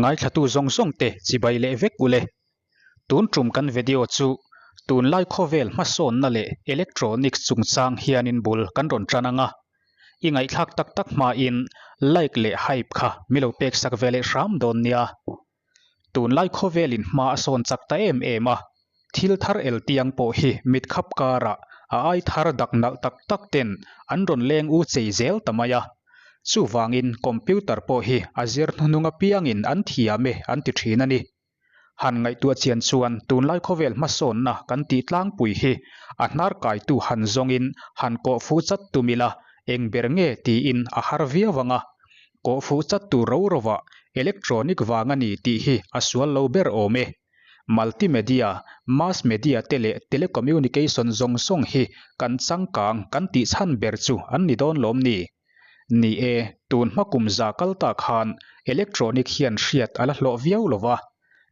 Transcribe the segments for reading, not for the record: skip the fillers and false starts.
Ngaithlatu zawng zawng te chibai leh vek ule. Tun tum kan video chu tunlai khawvel hmasawnna leh electronics chungchang hianin bul kan rawn tan ang a. I ngaihthlak tak tak hmain like leh hype kha mi lo pek sak ve leh hram dawn nia. Tunlai khawvelin hma a sawn chak ta em em a, thil thar el tiang pawh hi mit khap karah a ai thar dak nalh tak tak ten an rawn leng u chei zel ta mai a. Chuvangin computer pawh hi a zir hnuhnung apiangin an thiam e an ti thin a ni. Han ngaihtuah chian chuan tunlai khawvel hmasawnna kan tih tlangpui hi a hnar kaitu han zawngin han kawh fuh chat tum ila eng ber nge tiin a har viau ang a. Kawh fuh chat tur ro rovah electronic vang a ni tih hi a sual lo ber awm e. Multimedia, mass media te leh telecommunication zawng zawng hi kan changkang kan tih chhan ber chu an ni dawn lawm ni? Ni e, tun hma kum za kal ta khan electronic hian hriat a la hlawh viau lo va.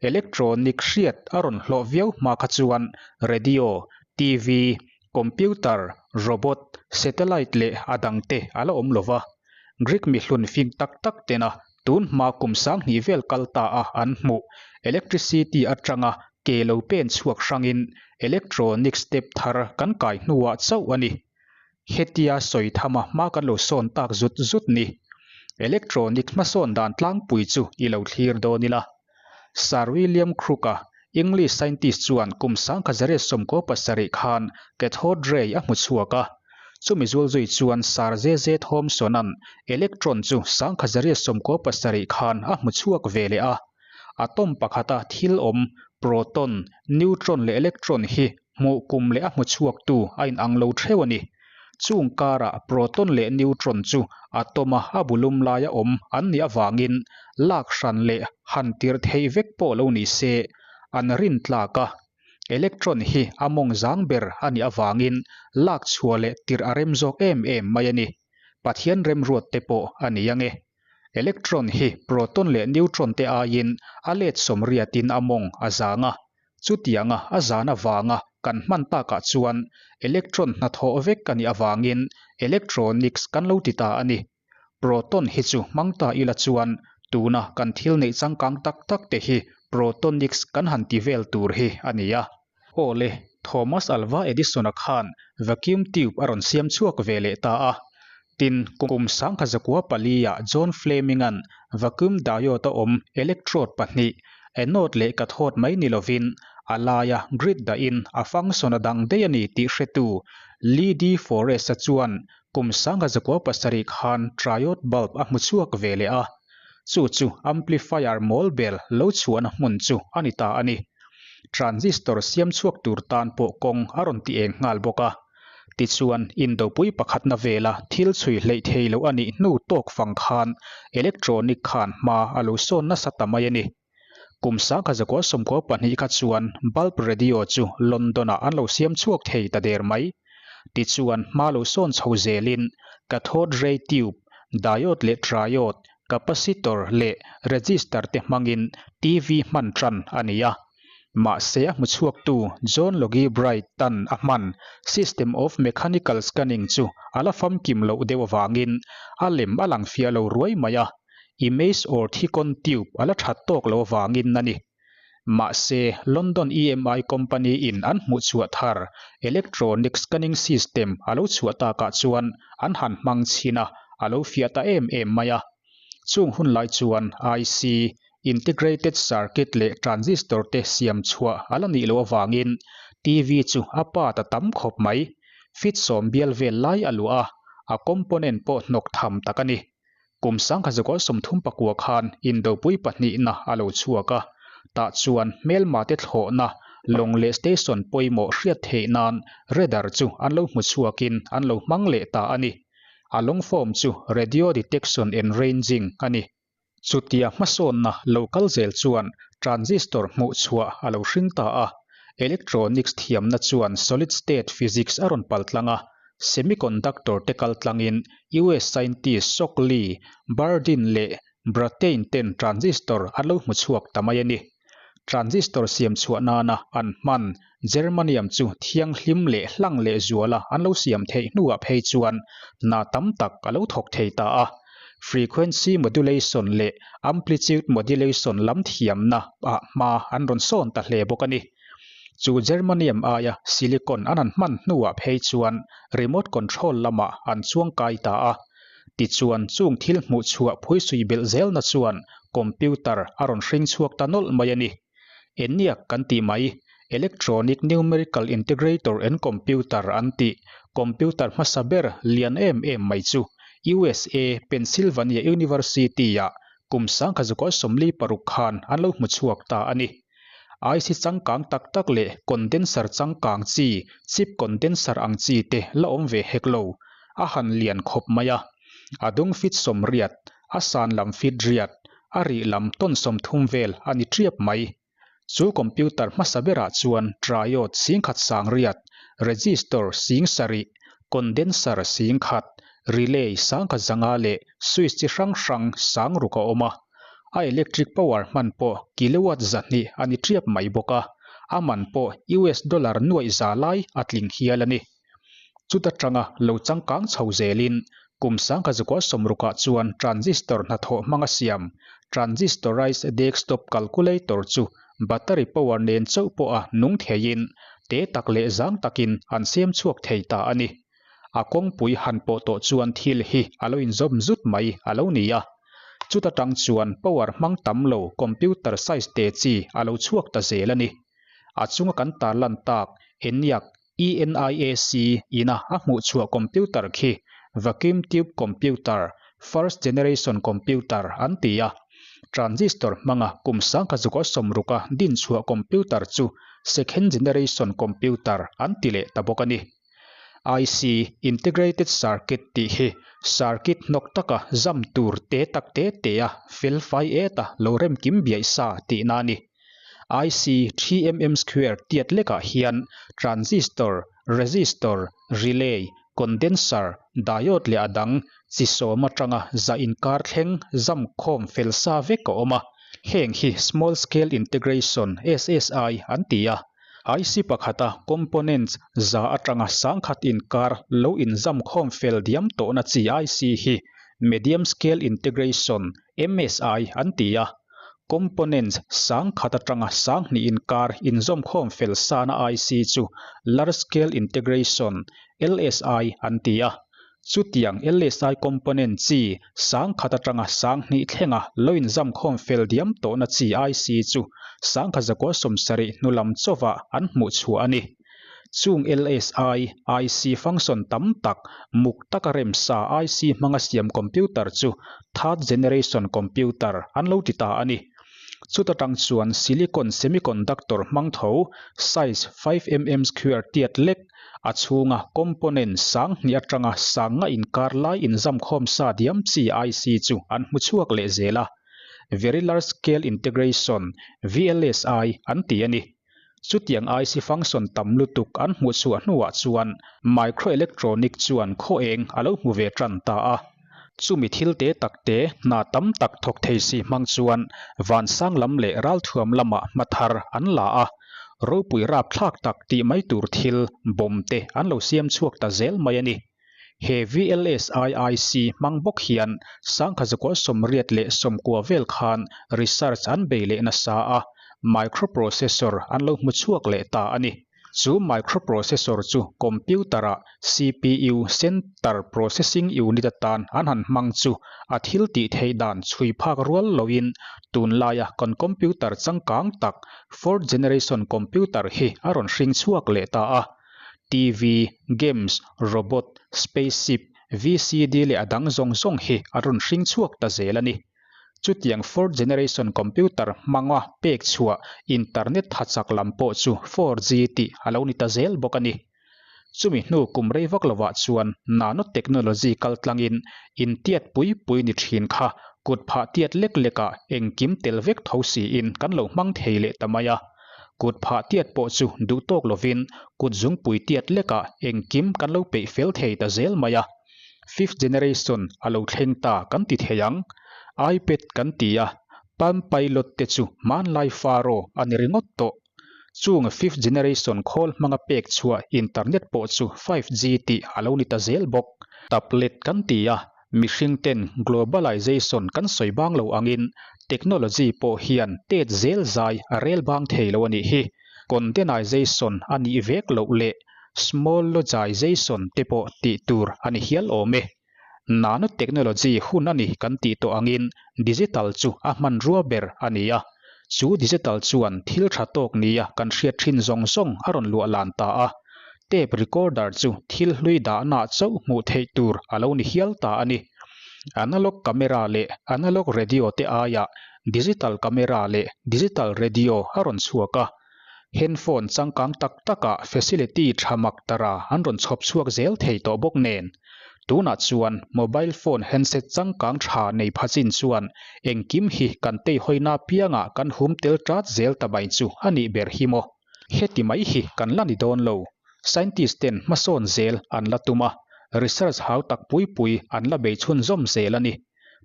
Electronic hriat a rawn hlawh viau hma kha chuan radio, TV, computer, robot, satellite leh a dangte a la awm lo va. Greek mihlun fing tak tak tena tun hma kum sanghnih vel kal ta a an hmuh electricity atanga ke lo pen chhuak hrangin electronic step thar kan kai hnuah chauh a ni. Hetia sawi thama hma kan lo sawn tak zut zut ni. Electronic hmasawn dan tlangpui chu i lo thlir dawn ila. Sir William Crookes-a, English scientist chuan kum 1927 khan cathode ray a hmu chhuak a. Chumi zulzui chuan Sir JJ Thomson-a'n electron chu 1997 khan a hmu chhuak ve leh a. Atom pakhata thil awm proton, neutron leh electron hi Hmuh kum leh a hmu chhuaktu a inang lo theuh a ni. Chung karah proton leh neutron chu atom-a a bulum laia awm an nih avangin lak hran leh han tirh theih vek pawh lo ni se, an rin tlak a. Electron hi a mawng zang ber a nih avangin lak chhuah leh tirh a rem zawk em em mai a ni. Pathian remruat te pawh a ni ang e. Electron hi proton leh neutron te aiin a let sawmriatin a mawng a zang a. Chutianga a zan avanga kan hman takah chuan electron hnathawh vek a nih avangin electronics kan lo ti ta a ni. Proton hi chu hmang ta ila chuan tuna kan thil neih changkang tak tak te hi protonics kan han ti vel tur hi a ni a. Aw le, Thomas Alva Edison-a khan vacuum tube a rawn siam chhuak ve leh ta a. Tin, kum 1904-ah John Fleming-a'n vacuum diode-a awm electrode pahnih, anode leh cathode mai ni lovin, a laia grid dahin a function a dang daih a ni tih hretu Lee De Forest-a chuan kum 1907 khan triode bulb a hmu chhuak ve leh a. Chu chu amplifier mawl ber lo chhuahna hmun chu a ni ta a ni. Transistor siam chhuak tur tan pawh kawng a rawn ti eng nghal bawk a. Tichuan, indopui pakhatna vela thil chhui hleih thei loh a nih hnu tawk fang khan electronic khan hma a lo sawn nasa ta mai a ni. Kum 1992 kha chuan bulb radio chu London-ah an lo siam chhuak thei ta der mai. Tichuan, hma lo sawn chho zelin cathode ray tube, diode leh triode, capacitor leh resistor te hmangin TV hman tan a ni a. Mahse a hmuchhuaktu John Logie Bright tan a hman system of mechanical scanning chu a la famkim loh deuh avangin a lem a lang fiah lo ruai mai a, image or thicon tube a la that tawk lo avangin a ni. Mahse London EMI company in an hmuhchhuah thar electronic scanning system a lo chhuah takah chuan an han hmang chhin a, a lo fiah ta em em mai a. Chung hun lai chuan IC, Integrated Circuit leh Transistor te siam chhuah a la nih loh avangin TV chu a part a tam khawp mai. Fit sawm bial vel lai a luah a, a component pawh hnawk tham tak a ni. Kum 1939 khan Indopui pahnihna a lo chhuak a, tah chuan hmelma te thlawhna lawng leh station pawimawh hriat theih nan radar chu an lo hmu chhuakin an lo hmang leh ta a ni. A long form chu Radio Detection and Ranging a ni. Chutia hmasawnna lo kal zel chuan transistor hmuh chhuah a lo hring ta a, electronics thiamna chuan solid state physics a rawn pal tlang a, semiconductor te kal tlangin US scientist Shockley, Bardeen leh Brattain ten transistor an lo hmu chhuak ta mai a ni. Transistor siam chhuah nana an hman germanium chu thianghlim leh hlang leh zuala an lo siam theih hnuah phei chuan hna tam tak a lo thawk thei ta a. Frequency modulation leh amplitude modulation lam thiamna ah hma an rawn sawn ta hle bawk a ni. Chu germanium aia silicon an han hman hnuah phei chuan remote control lamah an chuang kai ta a. Tichuan chung thil hmuh chhuah phuisui belh zelna chuan computer a rawn hring chhuak ta nawlh mai a ni. ENIAC kan tih mai, Electronic Numerical Integrator and Computer an tih, computer hmasa ber lian em em mai chu USA Pennsylvania University-ah kum 1946 khan an lo hmu chhuak ta a ni. IC changkang tak tak leh condenser changkang chi, chip condenser ang chi te la awm ve hek lo, a han lian khawp mai a. A dung fit 80, a san lam fit riat, a rih lam tawn 30 vel a ni ṭiap mai. Chu computer hmasa berah chuan triode 10,000 sangriat, resistor 7,000, condenser 10,000, relay 500 leh switch chi hrang hrang 6000 a awm a. A electric power hman pawh kilowatt 200 a ni ṭiap mai bawk a, a man pawh US dollar nuaih za lai a tling hial a ni. Chuta tanga lo changkang chho zelin kum 1960ah chuan transistor hnathawh hmanga siam transistorized desktop calculator chu battery power nen chauh pawha nung theiin te tak leh zang takin an siam chhuak thei ta a ni. A kawngpui han pawh tawh chuan thil hi a lo inzawm zut mai a lo ni a. Chuta tang chuan power hmang tam lo computer size te chi a lo chhuak ta zel a ni. A chunga kan tarlan tak ENIAC ENIAC ina a hmuh chhuah computer khi vacuum tube computer, first generation computer, an ti a. Transistor hmanga kum 1960a din chhuah computer chu second generation computer an ti leh ta bawk a ni. IC, integrated circuit, tih hi circuit hnawk taka zam tur te tak te tea fel fai eta lo rem kim biaih sa tihna a ni. IC 3mm square tiat lekah hian transistor, resistor, relay, condenser, diode leh a dang chi sawm atanga za inkar thleng zam khawm fel sa vek a awm a. Heng hi small scale integration, SSI, an ti a. IC pakhata components za atanga 10,000 inkar lo inzam khawm fel diam tawhna chi IC hi medium scale integration, MSI, an ti a. Components 10,000 atanga 2,000 inkar inzawmkhawm fel sana IC chu large scale integration, LSI, an ti a. Chutiang LSI component chi 10,000 atanga 2,000 thlenga lo inzamkhawm fel diam tawhna chi IC chu 1970 hnulam chawah an hmuh chhuah a ni. Chung LSI, IC function tam tak muk taka remsa IC hmanga siam computer chu third generation computer an lo ti ta a ni. Chuta tang chuan silicon semiconductor hmang tho size 5mm square tiat lek a chhunga component 2,000 atanga 5,000 inkar lai inzamkhawm sa diam chi IC chu an hmu chhuak leh zel a. Very large scale integration, VLSI, an ti a ni. Chutiang IC function tam lutuk an hmuh chhuah hnuah chuan microelectronic chuan khaw eng a lo hmu ve tan ta a. Chumi thil te tak te hna tam tak thawk thei si hmang chuan vansang lam leh ralthuam lamah hma thar an la a. Ropui rapthlak tak tih mai tur thil bomb te an lo siam chhuak ta zel mai a ni. He VLSIIC hmang bawk hian 1989 vel khan research an bei leh nasa a, microprocessor an lo hmu chhuak leh ta a ni. Chu microprocessor chu computer-ah CPU, Center Processing Unit, atan an han hmang chu a thil tih theih dan chhui phak rual loin tunlaia kan computer changkang tak fourth generation computer hi a rawn hring chhuak leh ta a. TV, games, robot, spaceship, VCD leh a dang zawng zawng hi a rawn hring chhuak ta zel a ni. Chutiang fourth generation computer hmanga pek chhuah internet thachak lam pawh chu 4G tih a lo ni ta zel bawk a ni. Chumi hnu kum rei vak lovah chuan nanotechnology kaltlangin intiat pui pui ni thin kha kut phah tiat lek lekah engkim tel vek tho siin kan lo hmang thei leh ta mai a. Kut phah tiat pawh chu duh tawk lovin kut zungpui tiat lekah engkim kan lo peih fel thei ta zel mai a. Fifth generation a lo thleng ta kan ti thei ang. iPad kan ti a, Palm Pilot te chu hmanlai faro a ni ringawt tawh. Chung fifth generation khawl hmanga pek chhuah internet pawh chu 5G tih a lo ni ta zel bawk. Tablet kan ti a. Mihring ten globalization kan sawi bang lo angin technology pawh hian tet zel zai a rel bang thei lo a nih hi. Condenization a nih vek loh leh smallogization te pawh tih tur a ni hial awm e. Nanotechnology hun a ni kan tih tawh angin digital chu a hmanrua ber a ni a. Chu digital chuan thil tha tawk nia kan hriat thin zawng zawng a rawn luah lan ta a. Tape recorder chu thil hlui dahna chauh hmuh theih tur a lo ni hial ta a ni. Analog camera leh analog radio te aiah digital camera leh digital radio a rawn chhuak a. Handphone changkang tak takah facility tha mak tara an rawn chhawp chhuak zel thei tawh bawk nen. Tunah chuan mobile phone handset changkang tha nei pha chin chuan engkim hi kan teihawi piangah kan hum tel tat zel ta mai chu a nih ber hi maw. Heti mai hi kan la ni dawn lo. Scientist ten hmasawn zel an la tum a, research hau tak pui pui an la bei chhunzawm zel a ni.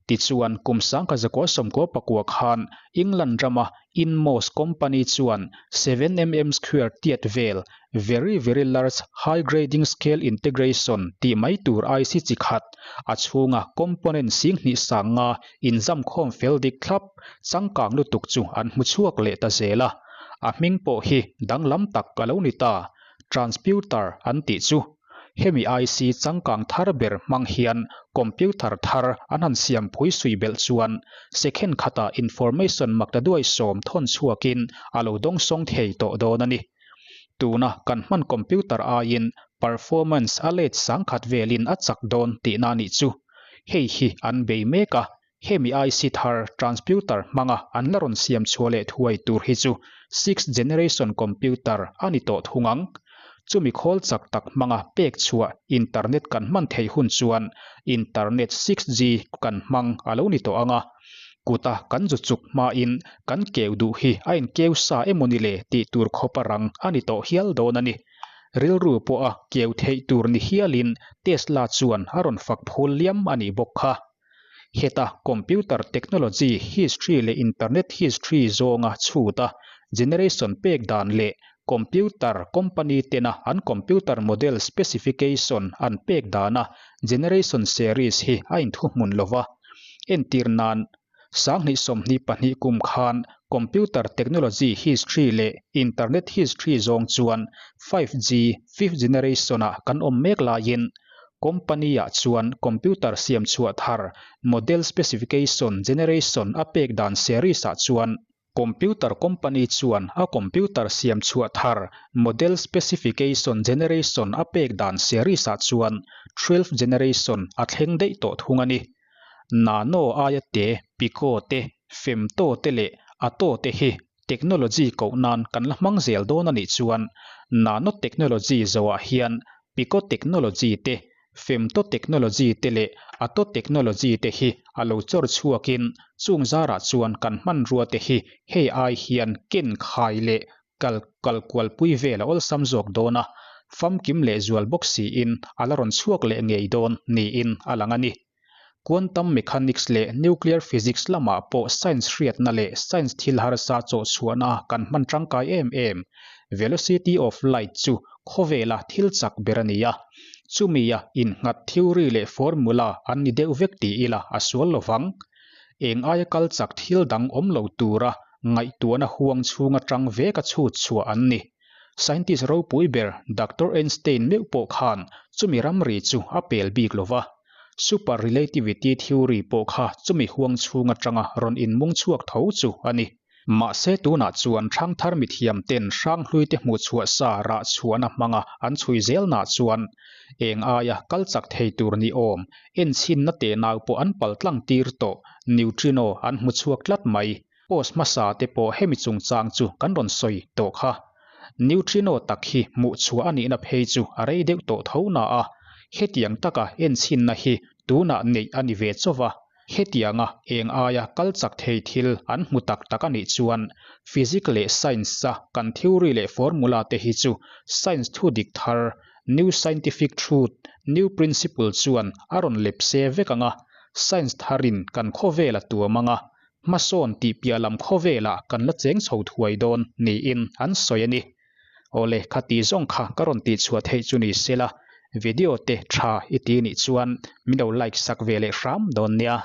Tichuan kum 1919 khan England rama Inmos company chuan 7mm square tiat vel very very large high grading scale integration tih mai tur IC chi khat a chhunga component 2500 inzam khawm fel dik thlap changkang lutuk chu an hmu chhuak leh ta zel a. A hming pawh hi danglam tak a lo ni ta. Transputer an tih chu. Hemi IC changkang thar ber hmang hian computer thar an han siam phui sui belh chuan second khata information maktaduai sawm thawn chhuakin a lo dawng sawng thei tawh dawn a ni. Tuna kan hman computer aiin performance a let 10,000 velin a chak dawn tihna nih chu. Hei hi an bei mek a, hemi IC thar transputer hmanga an la rawn siam chhuah leh thuai tur hi chu 6th generation computer a ni tawh thung ang. Chumi khawl chak tak hmanga pek chhuah internet kan hman thei hun chuan internet 6G kan hmang a lo ni tawh anga. Kuta kan zu chuk hmain kan keu duh hi a inkeu sa emaw ni le tih tur khawp a rang a ni tawh hial dawn a ni. Rilru pawh a keu theih tur ni hialin Tesla chuan a rawn fak phul liam a nih bawk kha. Heta computer technology history leh internet history zawnga chhuta generation pek dan leh computer company tena an computer model specification an pek dana generation series hi a inthuhmun lova. Entir nan 2022 kum khan computer technology history leh internet history zawng chuan 5G fifth generation ah kan awm mek laiin company ah chuan computer siam chhuah thar model specification generation a pek dan series ah chuan computer company chuan a computer siam chhuah thar model specification generation a pek dan series ah chuan 12th generation a thleng daih tawh thung a ni. Nano aia te, pico te, femto te leh ato te hi technology koh nan kan la hmang zel dawn a nih chuan nanotechnology zoah hian pico technology te, femto technology te leh ato technology te hi a lo chawr chhuakin chung zarah chuan kan hmanrua te hi hei ai hian ken khai leh kal kal kual pui vel a awlsam zawk dawn a, famkim leh zual bawk siin a la rawn chhuak leh ngei dawn niin a lang a ni. Quantum mechanics leh nuclear physics lamah pawh science hriatna leh science thil harsa chawh chhuahna kan hman tangkai em em. Velocity of light chu khawvela thil chak ber a ni a. Chumia innghat theory leh formula an ni deuh vek ti ila a sual lovang. Eng aia kal chak thil dang awm lo tura ngaihtuahna huang chhunga tang vek a chhut chhuah an ni. Scientist ropui ber Dr. Einstein meuh pawh khan chumi ramri chu a pel bik lova. Super relativity theory pawh kha chumi huang chhunga tanga rawn inmung chhuak tho chu a ni. Mahse tunah chuan thangthar mithiam ten hrang hlui te hmuh chhuah sa rah chhuahna hmanga an chhui zel na chuan eng aia kal chak thei tur ni awm en chhin na te nau pawh an pal tlang tir tawh neutrino an hmu chhuak tlat mai. Post hmasa te pawh hemi chungchang chu kan rawn sawi tawh kha. Neutrino tak hi hmuh chhuah a nihna phei chu a rei deuh tawh tho na a. Hetiang taka en chhin na hi tunah neih a ni ve chauva. Hetianga eng aia kal chak thei thil an hmu tak tak a nih chuan physics leh science a kan theory leh formula te hi chu science thu dik thar new scientific truth new principle chuan a rawn lep se vek anga science tharin kan khawvela tuam anga hmasawn tih piah lam khawvela kan la cheng chho thuai dawn niin an sawi a ni. Awle khati zawng kha ka rawn tih chhuah theih chu ni sela. Video te tha i ti nih chuan min lo like sak ve leh hram dawn nia.